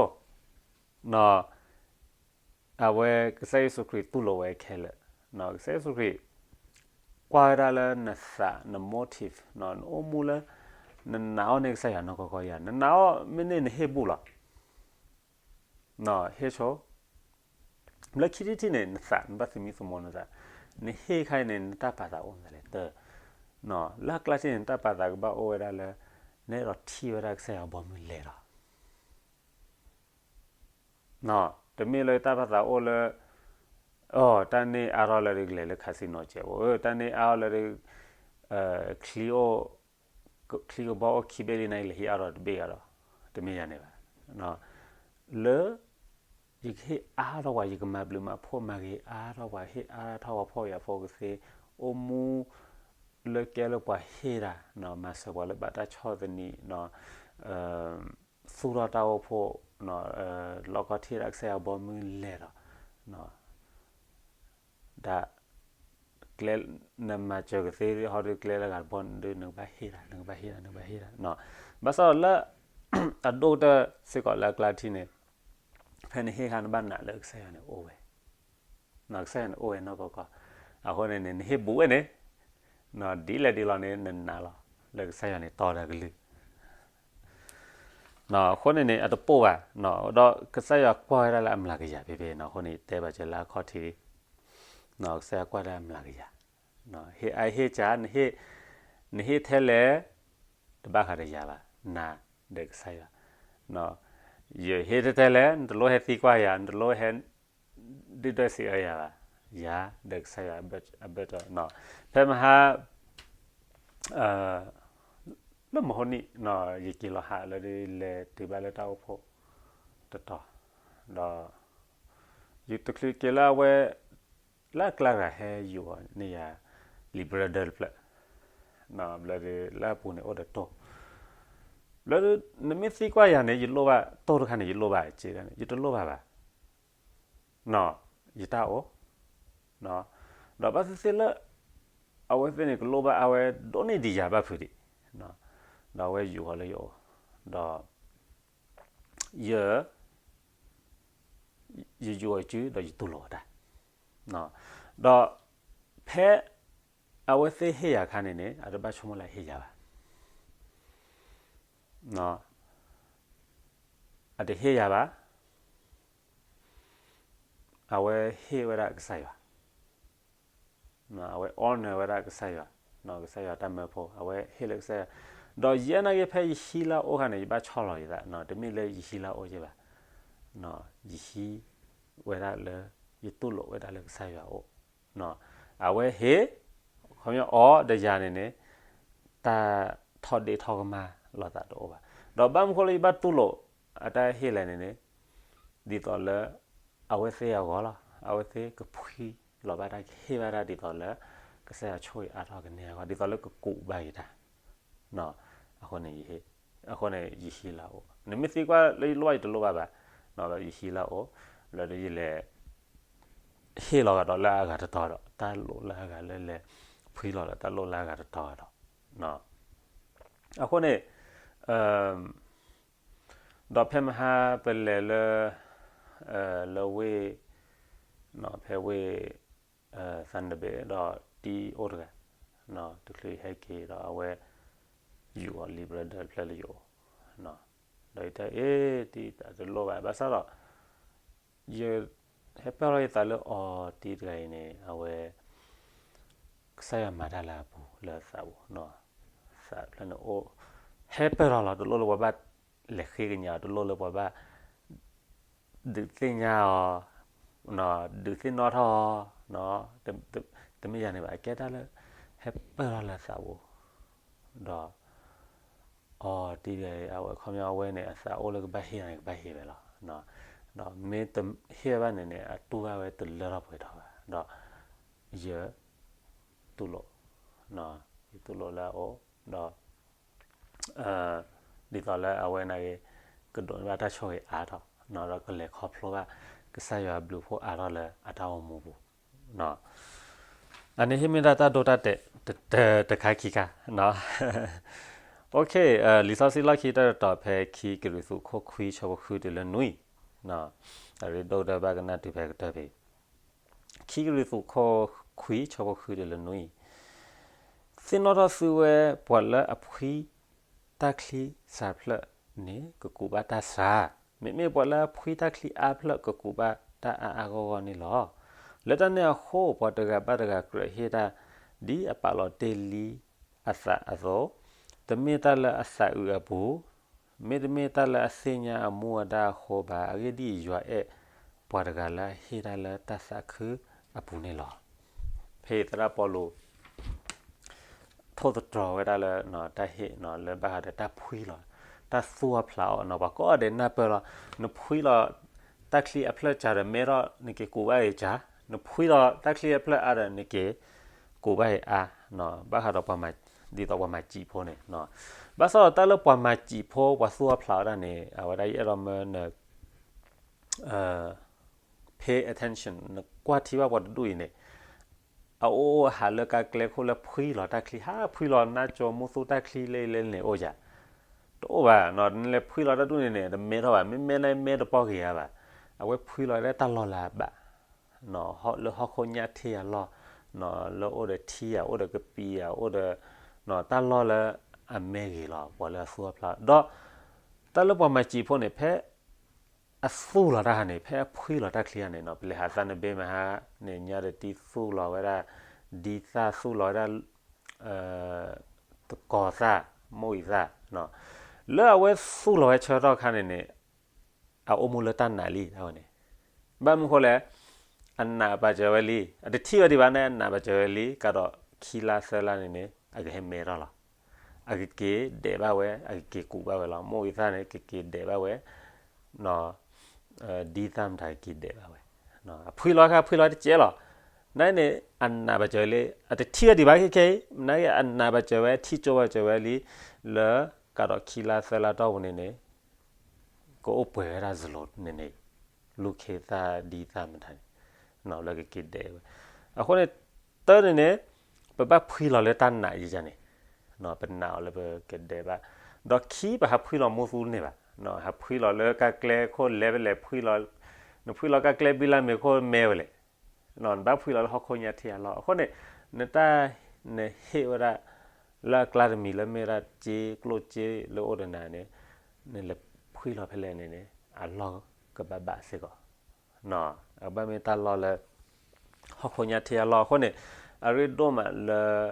အဝဲကစၢ်ယ့ၣ်ၡူးခရံာ်တူၢ်လိာ်ဝဲခဲလၢာ်, ကစၢ်ယ့ၣ်ၡူးခရံာ် ကွၢ်ဝဲဒၣ်လၢနသး န motive, နအိၣ်မူလၢ နနာ်အီၤန့ၢ်ကစၢ်ယွၤနီၢ်ကီၢ်ကီၢ်ယၤ, နနာ်အီၤမ့ၢ်န့ၢ်နဟ့ၣ်ဘူးလီၤ. ဟ့ၣ်ဆိ လၢခံထံၣ်ထံၣ်န့ၣ် နသး နဘၣ်သမံသမိးနသး, နဟ့ၣ်ခါအံၤန့ၣ် နတၢ်ပာ်သးအိၣ်မနုၤလဲၣ်, တၢ် လၢအကျါထံၣ်န့ၣ် နတၢ်ပာ်သးကဘၣ်အိၣ်ဝဲဒၣ်လၢ နအဲၣ်ဒိးထံၣ်ဝဲဒၣ်ကစၢ်ယွၤဘီမုၢ်လဲၤဒီး တမ့ၢ်လၢတၢ်ပာ်သးအိၣ်လၢ တၢ်န့ၢ်အါထီၣ်လၢဒ်လဲၤလၢ casino ကဲးဖိ, တၢ်န့ၢ်အါထီၣ်လၢဒ် ချံကဘီအိၣ်ခံဘ့ၣ်လံန့ၣ် လဲၤဟ့ၣ်အါထီၣ်တဘ့ၣ်အါဒီး တမ့ၢ်ယၤန့ၣ်ဘၣ်. လၢ ယကဟ့ၣ်အါထီၣ်ပှၤ ယကမၤဘျုးမၤဖှိၣ်မၤဂ့ၤအါထီၣ်ပှၤ ဟ့ၣ်အါထီၣ်ပှၤဖှီၣ်ယာ်ဖိကသ့ အိၣ်မူ လၢကဲလၢပှၤဟ့ၣ်တၢ်, မၤစၢၤပှၤလၢဘၣ်တၢ်ဆီၣ်သနံး, သူၣ်ထီၣ်တၢ်အိၣ်ဖှိၣ်, လီၢ်ကီၢ်ထံၣ်ဒၣ်ကစၢ်ယွၤဘီမုၢ်လဲၤဒီး ဒ် ကျဲ နမၤစၢၤကသ့ဟီဒီး ကျဲလၢဂၤတဘီန့ၣ်ဒီး နကဘၣ်ဟ့ၣ်တၢ် နကဘၣ်ဟ့ၣ်တၢ် နကဘၣ်ဟ့ၣ်တၢ်, ဘၣ်ဆၣ်ဒီးလၢ အဒိၣ်ကတၢၢ်စ့ၢ်ကီးလၢအကျါထံၣ်န့ၣ် ဖဲနဟ့ၣ်ခါနဘၣ်နာ်လၢကစၢ်ယွၤန့ၣ်အိၣ်ဝဲ, ကစၢ်ယွၤန့ၣ်အိၣ်ဝဲနီၢ်ကီၢ်ကီၢ်, အဃိန့ၣ်န့ၣ် နဟ့ၣ်ဘူးဝဲန့ၣ် ဒ်လဲၣ်ဒ်လဲၣ်န့ၣ် နနာ်လီၤ လၢကစၢ်ယွၤန့ၣ်တီဒီးကလုၢ် အဃိန့ၣ်န့ၣ် အတပိၢ်ဘၣ်, ဒီးကစၢ်ယွၤကွၢ်ဝဲဒၣ်လၢအမျးကယၤဖဲဖဲန့ၣ် အဃိန့ၣ် ယတဲဘၣ်စၢၤလၢအခီၣ်ထံး, ကစၢ်ယွၤကွၢ်ဒၣ်အမျးကယၤ, ဟ့ၣ်အါဟ့ၣ်ကၢ်, နဟ့ၣ်ထဲလဲၣ်, တဘၣ်ဃးဒီးယၤဘၣ်, နၤဒီးကစၢ်ယွၤ, ယဟ့ၣ်ထဲထဲလဲၣ် နတလိၣ်ဟဲသံကွၢ်ယၤ, နတလိၣ်ဟဲ ဒုၣ်ဒွဲၣ်စံးအၢယၤဘၣ်, ယၤဒီးကစၢ်ယွၤအဘၢၣ်စၢၤ, ဖဲမဟါ လၢမဟိနံၤ ယက့ၤလီၤဟးလၢဒ်လဲၤတုၤဘၣ်လၢတၢ်အိၣ်ဖှိၣ်တတီၤ, ဒီး ယတချုးက့ၤလၢအဝဲ လၢအကျါတဂၤဟဲယိးန့ၢ်ယၤ လံာ်ဘြၢဒၢတဖျၢၣ်, ဘျၢဒၢလၢအပူၤန့ၣ်အိၣ်ဒီးတိၢ်, ဘျၢဒၢ နမ့ၢ်သံကွၢ်ယၤန့ၣ် ယလိၣ်ဘၣ်တိၢ်တခါန့ၣ် ယလိၣ်ဘၣ်စ့ၢ်ကီးန့ၣ် ယတလိၣ်ဘၣ်ဘၣ် ယတၢ်အိၣ်, ဒီးဘၣ်သ့ၣ်သ့ၣ်လၢ အဝဲသ့ၣ်န့ၣ် ကလိၣ်ဘၣ်အါဝဲဒိၣ်န့ၢ်ဒံးယၤဘၣ်ဖုးဒံး, ဒီးအဝဲယူာ်အီၤလၢယအိၣ်, ဒီး ယ ယယူာ်အီၤစု ဒီးယတူၢ်လိာ်အီၤတၢ်, ဒီး ဖဲ အဝဲသ့ၣ်ဟ့ၣ်ယၤအခါန့ၣ်န့ၣ် အတဘၣ်ဆိကမိၣ်လၢအဟ့ၣ်ယၤဘၣ်, အတဟ့ၣ်ယၤဘၣ်, အဝဲဟ့ၣ်ဝဲဒၣ်ကစၢ်ယွၤ အဝဲ honor ဝဲဒၣ်ကစၢ်ယွၤ, ကစၢ်ယွၤတၢ်မၢဖိ အဝဲဟ့ၣ်လၢကစၢ်ယွၤ, ဒီးယဲနာ်က့ဖဲယဟံးလၢအအိၣ်ခါန့ၣ် ယဘၣ်ဆီၣ်လီၤယသး, တမ့ၢ်လၢယဟံးလၢအအိၣ်ယဲဘၣ်, ယဟံးဝဲဒၣ်လၢ ယတူၢ်လိာ်ဝဲဒၣ်လၢကစၢ်ယွၤအအိၣ်, အဝဲဟ့ၣ်, ခီပညီအီၤဒီးယၤန့ၣ်န့ၣ် တၢ်ထီၣ်ဒ့ၣ်ထီၣ်ကမၣ်လိာ်သးတအိၣ်ဘၣ်, ဒီးဘၣ်မနုၤဃိလၢယဘၣ်တူၢ်လိာ် အတၢ်ဟ့ၣ်လဲၣ်န့ၣ်န့ၣ် ဒ်သိးလၢ အဝဲသ့ၣ်အဂီၢ်လီၤ, အဝဲသ့ၣ်ကဖှံလီၤဘၣ်တၢ် ကဟ့ၣ်ဘၣ်တၢ်ဒ်သိးလၢ ကစၢ်ယွၤဆိၣ်ဂ့ၤအါထီၣ်ကန့ၢ်အဂီၢ် ဒ်သိးလၢကကူးဘၣ်က့ၤတၢ်, အဃိန့ၣ် အဃိန့ၣ်ယဟံးလၢအအိၣ်, နမ့ၢ်သံကွၢ်လၢယလိၣ်ဘၣ်ယတလိၣ်ဘၣ်ဘၣ်, ယဟံးလၢအအိၣ်, လၢယလဲၤ ဟ့ၣ်လီၤကဒီးလၢအဂၤတတီၤဒီး တၢ်လိၣ်လၢအဂၤလၢလဲၤ ဖှံလီၤဒီးတၢ်လိၣ်လၢအဂၤတတီၤဒီး, အဃိန့ၣ် ဒီးဖဲမဟါပလဲၤလၢ လၢဝ့ၢ် ဖဲဝ့ၢ် သနဘ့း ဒီးတံၤအိၣ်တဂၤ, တချုးဟဲက့ၤဒီးအဝဲ ယူာ်အီၤလံ brother တဖျၢၣ်လၢယအိၣ်, ဒီးယတဲအ့ၣ် တံၤတလိၣ်ဘၣ် ဘၣ်ဆၣ်ဒီး ယ ဟဲပၢၢ်ထီၣ်ယသးလၢအီၤတံၤတဂၤအံၤန့ၣ် အဝဲ ကစၢ်ယွၤမၤတၢ်လၢအပူၤလၢအသးပူၤ, သးဖျၢၣ်န့ၣ်အိၣ် ဟဲပၢၢ်ထီၣ်လီၤ တလိၣ်လၢပှၤဘၣ်လဲၤဃ့ကညးအီၤ တလိၣ်လၢပှၤဘၣ် ဒုးသ့ၣ်ညါအီၤ, ဒုးသ့ၣ်နီၣ်ထီၣ်အီၤ, တမ့ၢ်ယၤန့ၣ်ဘၣ် အကဲတၢ်လၢ ဟဲပၢၢ်ထီၣ်လၢအသးပူၤ, ဒီး အီၤတံၤတဂၤအံၤ အဝဲခီပညီအဝဲန့ၣ် အသးအိၣ်လၢကဘၣ်ဟ့ၣ်န့ၣ် ကဘၣ်ဟ့ၣ်ဝဲလီၤ, ဒီးမ့ၢ်တဟ့ၣ်ဘၣ်န့ၣ်န့ၣ် အတူၢ်ဘၣ်ဝဲတလၢထီၣ်ပှဲၤထီၣ်ဘၣ်, ဒီး ယ တူၢ်လိာ်, ယတူၢ်လိာ်လၢအအိၣ်, ဒီး ဒ်သိးလၢအဝဲန့ၣ်ဂ့ၤ ကဒိးန့ၢ်ဘၣ်တၢ်ဆိၣ်ဂ့ၤအါထီၣ်, ဒီးကလဲၤခီဖျိဘၣ် ကစၢ်ယွၤအဘျုးအဖှိၣ်အါထီၣ်လၢအတၢ်အိၣ်မူပူၤ, အန့ၣ်ဟ့ၣ်မ့ၢ်ဒၣ်တၢ်ဒိတၢ်တဲာ် တခါခံခါ, OK, လံာ်စီဆှံလီၢ်ခံတၢ်တတီၤဖဲခံကရံၣ်သူးခိၣ်ခွံဆၢဖိဃုတုၤလၢနွံ, အရ့ဒိၣ်ကတၢၢ်ဘၣ်ကနၣ်တုၤဖဲကတၢၢ်ဖဲ ခံကရံၣ်သူးခိၣ်ခွံဆၢဖိဃုတုၤလၢနွံ, သ့ၣ်နီၣ်ထီၣ်သုဝဲ ပှၤလၢအဖှံတၢ်ချံစှၤဖျၢၣ်န့ၣ် ကကူးဘၣ်တၢ်စှၤ, မ့မ့ၢ်ပှၤလၢအဖှံတၢ်ချံအါဖျၢၣ် ကကူးဘၣ်တၢ်အါအါဂီၢ်ဂီၢ်န့ၣ်လီၤ. လၢတၢ်န့ၣ်အဃိ ပှၤတဂၤဘၣ်တဂၤကြၢးဟ့ၣ်တၢ် ဒ်အပာ်လီၤတ့ၢ်လံအသးအသိး, တမ့ၢ်တၢ်လၢအသးအုးအပူၤ, မ့တမ့ၢ်တၢ်လၢအသ့ၣ်ညါအမူအဒါအဃိဘၣ်. အဂ့ၢ်ဒ်အံၤ, ယွၤအဲၣ်ပှၤတဂၤလၢအဟ့ၣ်တၢ်လၢတၢ်သးခုအပူၤန့ၣ်လီၤ. ဖဲအံၤသရၣ်ပီလူး ထိၣ်သတြီၤဝဲဒၣ်လၢ တၢ်ဟ့ၣ်လၢဘၣ်ဃးဒီးတၢ်ဖှံလီၤ, တၢ်သူၣ်အီၣ်ဖျးအီၣ်န့ၣ် ပှၤကိးဂၤဒဲးနၢ်ပၢၢ်လီၤ. နဖှံလီၤတၢ်ချံအဖျၢၣ်စှၤဒီး မဲထီၣ်နက့ၤကူးဘၣ်ဂ့ၤစှၤ, နဖှံလီၤတၢ်ချံအဖျၢၣ်အါဒီး နက့ၤကူးဘၣ်ဂ့ၤအါ, ဘၣ်ဃးဒီးပှၤမၤ ဒ်သိးပှၤမၤစံာ်ဖိန့ၣ်, ဘၣ်ဆၣ်ဒီးတၢ်လၢပှၤမၤစံာ်ဖိ ပှၤသူၣ်အီၣ်ဖျးအီၣ်တၢ်န့ၣ် အဝဲဒၣ်ယအဲၣ်ဒိးမၢန pay attention နကွၢ်ထံဘၣ်ပှၤတဒူၣ်အံၤန့ၣ် အအိၣ်ဟးလၢကါကျဲခိၣ်လၢဖှံလီၤတၢ်ချံ ဟးဖှံလီၤနါကၠိမူသူတၢ်ချံလၢအံၤလၢန့ၣ်အိၣ်ယၤ, တအိၣ်ဘၣ်, နလဲၤဖှံလီၤတၢ်ဒူၣ်န့ၣ်န့ၣ် တမဲထီၣ်ဘၣ်, မ့မ့ၢ်လၢမဲတပီၢ်ဂ့ၤဧါဘၣ်, အဝဲဖှံလီၤလၢတၢ်လီၢ်လၢအဘၣ် လၢဟီၣ်ခိၣ်ညၣ်ထ့ၣ်အလီၢ်, လၢအိၣ်ဒီးထံဧါ အိၣ်ဒီးကပံၤဧါ အိၣ်ဒီး တၢ်လီၢ်လၢအမဲဂ့ၤလီၤ ပှၤလၢအသူၣ်အီၣ်ဖျးအီၣ်, ဒီးတၢ်လၢပှၤမၤစံာ်ဖိန့ၣ် ဖဲအသူၣ်လီၤတၢ်ခါန့ၣ် ဖဲအဖှံလီၤတၢ်ချံခါန့ၣ် ပလဲၤဟးသးနဘ့မဟါန့ၣ် ညါဒီးတံၢ်သူၣ်လီၤဝဲဒၣ် ဒ်သၣ်သူၣ်လီၤဝဲဒၣ် သကိးသၣ် မိၢ်အံၤသၣ်, လၢအဝဲသူၣ်လီၤဝဲဆၢကတီၢ်ခါန့ၣ်န့ၣ် အအိၣ်မူလၢတၢ်နာ်လံ တၢ်ဝဲန့ၣ်, ဘၣ်မနုၤဃိလဲၣ်, အနာ်ဘၣ်စၢၤဝဲလံ, အတထံၣ်ဝဲဒံးဘၣ်န့ၣ် အနာ်ဘၣ်စၢၤဝဲလံ, ကဒီးခံလါသၢလါန့ၣ်န့ၣ် အကဟဲမဲထီၣ်လီၤ, အကက့ၤဒဲးဘၣ်ဝဲ အကက့ၤကူးဘၣ်ဝဲလီၤ, မိၢ်အံၤသၣ်န့ၣ် ကက့ၤဒဲးဘၣ်ဝဲ ဒ်သၣ်မတၤကက့ၤဒဲးဘၣ်ဝဲ, အဖှံလီၤခါ ဖှံလီၤတကဲလီၤ, နာ်န့ၣ် အနာ်ဘၣ်စၢၤဝဲလံ, အတထံၣ်ဝဲဒံးဘၣ်ခဲခဲအံၤ, နာ်က့အနာ်ဘၣ်စၢၤဝဲ ထံၣ်ကၠိဘၣ်စၢၤဝဲလံ, လၢကဒီးခံလါသၢလါတီၢ်ပူၤန့ၣ်န့ၣ် ကအိၣ်ပှဲၤဝဲဒၣ်စလိၤန့ၣ်န့ၣ်, လူၢ်ခ့သၣ်ဒ်သၣ်မတၤန့ၣ်, လၢကက့ၤဒဲးဝဲ, အဃိန့ၣ် တၢ်န့ၣ်န့ၣ် ပဘၣ်ဖှံလီၤလၢတၢ်နာ်ယန့ၣ်, ပနာ်အီၤလၢပကဒဲးဘၣ်, ဒီးခံပဟးဖှံလီၤမူသူန့ၣ်ဘၣ်, ဟးဖှံလီၤလၢကါကျဲခိၣ်လဲၤဖဲလဲၣ်ဖှံလီၤ, နဖှံလီၤကါကျဲဘံလၢမ့ၤခိၣ်မဲဝဲလဲၣ်, နဘၣ်ဖှံလီၤလၢဟီၣ်ခိၣ်ညါထံအလီၢ်, အဃိန့ၣ် နတၢ် နဟ့ၣ်ဝဲဒၣ် လၢအကျါတမံၤလၢမ့ၢ်ဝဲဒၣ်စ့ကျိၣ်စ့လၢအိၣ်ဒီးနၤန့ၣ်, နလဲၤဖှံလီၤဖဲလဲၣ်န့ၣ်န့ၣ် အလီၢ်ကဘၣ်ဘၣ်စ့ၢ်ကီး, အဘၣ်မ့ၢ်တၢ်လီၢ်လၢ ဟီၣ်ခိၣ်ညါထံအလီၢ်အဃိန့ၣ်, အရ့ဒိၣ်မးလၢ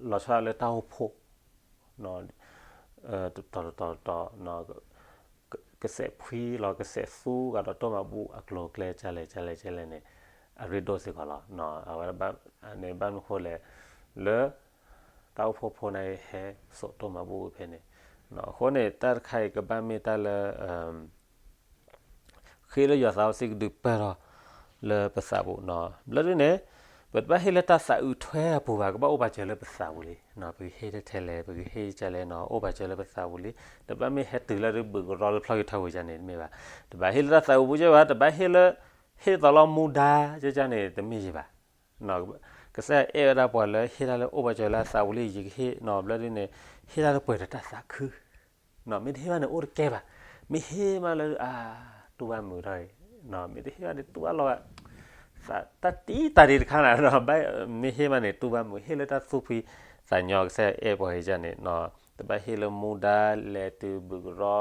လီၤဆီဒၣ်လၢတၢ်အိၣ်ဖှိၣ် တတီၤတတီၤတတီၤ ကစဲးဖှံလီၤကစဲးသူဂၤဒီးတိၢ်မၤဘူၣ်အကျိၤအကျဲကလဲၣ်ကလဲၣ်ကလဲၣ်န့ၣ်, အရ့ဒိၣ်စ့ၢ်ကီးလီၤ. အဝဲန့ၣ်ဘၣ်မနုၤဃိလဲၣ်, လၢ တၢ်အိၣ်ဖှိၣ်ဖိန့ၣ်ဟဲစိာ်တိၢ်မၤဘူၣ်ဖဲန့ၣ်, အဃိန့ၣ် တၢ်တခါအံၤကဘၣ်မ့ၢ်တၢ်လၢ ဃ့လၢယွၤသးစီဆှံကဒုးပၢၢ်ထီၣ်လၢပသးပူၤ, ဘျီဒ်န့ၣ် ပတဘၣ်ဟ့ၣ်လၢတၢ်သးအုးထွဲအပူၤဘၣ်, ကဘၣ်အိၣ်ပာ်စၢၤလၢပသးပူၤလံ, ပကဟ့ၣ်ထဲလဲၣ် ပကဟ့ၣ်ကလဲၣ်န့ၣ် အိၣ်ပာ်စၢၤလၢပသးပူၤလံ, တဘၣ်မ့ၢ်ဟဲတုၤလၢဒုးဘုးကရီလၢဖျီၣ်က့ၤထီၣ်ဝံၤန့ၣ်တမ့ၢ်ဘၣ်, တဘၣ်ဟ့ၣ်လၢတၢ်သးအုးပူၤကဲဘၣ်, တဘၣ်ဟ့ၣ်လၢ ဟ့ၣ်သိးလီၤမူဒါကန့ၣ်တမ့ၢ်ယဘၣ် ကစၢ်ယွၤအဲၣ်ဝဲဒၣ်ပှၤလၢဟ့ၣ်တၢ်လၢအိၣ်ပာ်စၢၤလၢအသးပူၤလံ ယကဟ့ၣ်န့ၣ် ဘျီဒ်န့ၣ် ဟ့ၣ်တၢ်လၢပှဲၤဒီးတၢ်သးခု, မ့ၢ်တဟ့ၣ်ဘၣ်န့ၣ် အိၣ်တကဲဘၣ်, မ့ၢ်ဟ့ၣ်မးလၢ အါ တူၢ်ဘၣ်မုာ်ထီၣ်အံၤ, မ့ၢ်တဟ့ၣ်ဘၣ်န့ၣ် တူၢ်ဘၣ်လီၤဘၣ်, တၢ်တံၢ်တၢ်ဒံးတခါန့ၣ်, မ့ၢ်ဟ့ၣ်မးန့ၣ် တူၢ်ဘၣ်မုာ်, ဟ့ၣ်လၢတၢ်သူၣ်ဖှံသးညီ ကစၢ်ယွၤအဲၣ်ပှၤကန့ၣ်, တဘၣ်ဟ့ၣ်လၢမူဒါလဲၤတုၤဘုးကရီ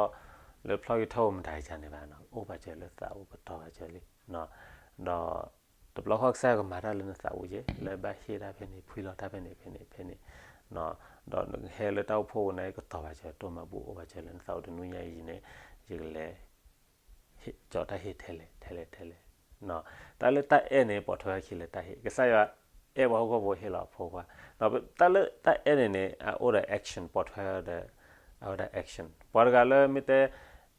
လၢဖျီၣ်က့ၤထီၣ်မတၤကန့ၣ်ဘၣ်, အိၣ်ပာ်စၢၤလၢသးပူၤကတီၤပာ်စၢၤလံ, ဒီး တဘျီဃီကစၢ်ယွၤကမၤတၢ်လၢနသးပူၤက့ၤ လၢဘၣ်ဟ့ၣ်တၢ်ဖဲန့ၣ် ဖှံလီၤတၢ်ဖဲန့ၣ် ဖဲန့ၣ် ဖဲန့ၣ်, ဒီးနကဟဲလၢတၢ်အိၣ်ဖှိၣ်ပူၤန့ၣ် ကတီၤပာ်စၢၤ တိၢ်မၤဘူၣ်အိၣ်ပာ်စၢၤလၢနသးပူၤ တနွံညါအံၤန့ၣ် ယကလဲၤ ကၠီၤတၢ်ဟ့ၣ်ထဲလဲၣ် ထဲလဲၣ် ထဲလဲၣ်, တၢ်လၢတၢ်အဲၣ်န့ၣ် ပိာ်ထွဲအခံလၢတၢ်ဟ့ၣ်, ကစၢ်ယွၤအဲၣ်ပှၤဟီၣ်ခိၣ်ဖိဟ့ၣ်လီၤအဖိခွါ, တၢ်လၢတၢ်အဲၣ်န့ၣ်န့ၣ် အအိၣ်ဒီး action ပိာ်ထွဲဒီး အဝဲဒၣ် action, ပှၤတဂၤလၢမ့ၢ်တဲ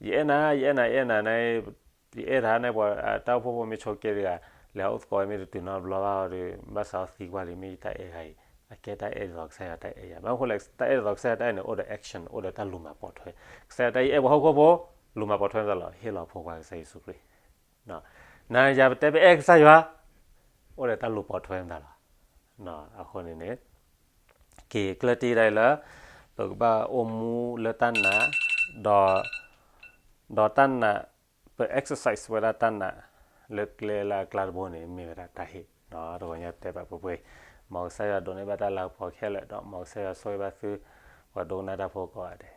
ယအဲၣ်နၤ ယအဲၣ်နၤ ယအဲၣ်နၤန့ၣ် ယအဲၣ်တၢ်န့ၣ် ပှၤတၢ်အိၣ်ဖှိၣ်ဖိမ့ၢ်ဆိးက့တဂၤ လဲၤဟးအိၣ်သကိးဝဲမ့ၢ်တတုၤနီတဘျီဘၣ်ဒီး ဘၣ်စးထီၣ်သံကွၢ်လံ မ့ၢ်ယတၢ်အဲၣ်တဂၤအံၤ အကဲတၢ်အဲၣ်ဒ်သိးကစၢ်ယွၤတၢ်အဲၣ်ယၤ, ဘၣ်မနုၤဃိလဲၣ် တၢ်အဲၣ်ဒ်သိးကစၢ်ယွၤတၢ်အဲၣ်န့ၣ် အိၣ်ဒီး action အိၣ်ဒီးတၢ်လူၤမၤပိာ်ထွဲ, ကစၢ်ယွၤတၢ်အံၤအဲၣ်ပှၤဟီၣ်ခိၣ်ဖိ လူၤမၤပိာ်ထွဲမတၤလီၤ ဟ့ၣ်လီၤအဖိခွါကစၢ်ယ့ၣ်ၡူးခရံာ်, နၤယၤပတဲပအဲၣ်ကစၢ်ယွၤ အိၣ်ဒီးတၢ်လူၤပိာ်ထွဲမတၤလီၤ, အဃိန့ၣ်န့ၣ် က့ၤကျၢၢ်တံၢ်ဒၣ်အံၤလၢ ပကဘၣ်အိၣ်မူလၢတၢ်နာ်, ဒီး ဒီးတၢ်နာ်, ပ exercise ဝဲဒၣ်တၢ်နာ် လၢကျဲလၢအကျါတဘိန့ၣ် မ့ၢ်ဝဲဒၣ်တၢ်ဟ့ၣ်, တဂီၤညါတဲဘၣ်ပှဲၤပှဲၤ, မ်ကစၢ်ယွၤဒိးန့ၢ်ဘၣ်တၢ်လၤကပီၤခဲလၢာ် ဒီးမ်ကစၢ်ယွၤဆိၣ်ဂ့ၤဘၣ်သု ပှၤဒိကနၣ်တၢ်ဖိကိးဂၤဒဲး.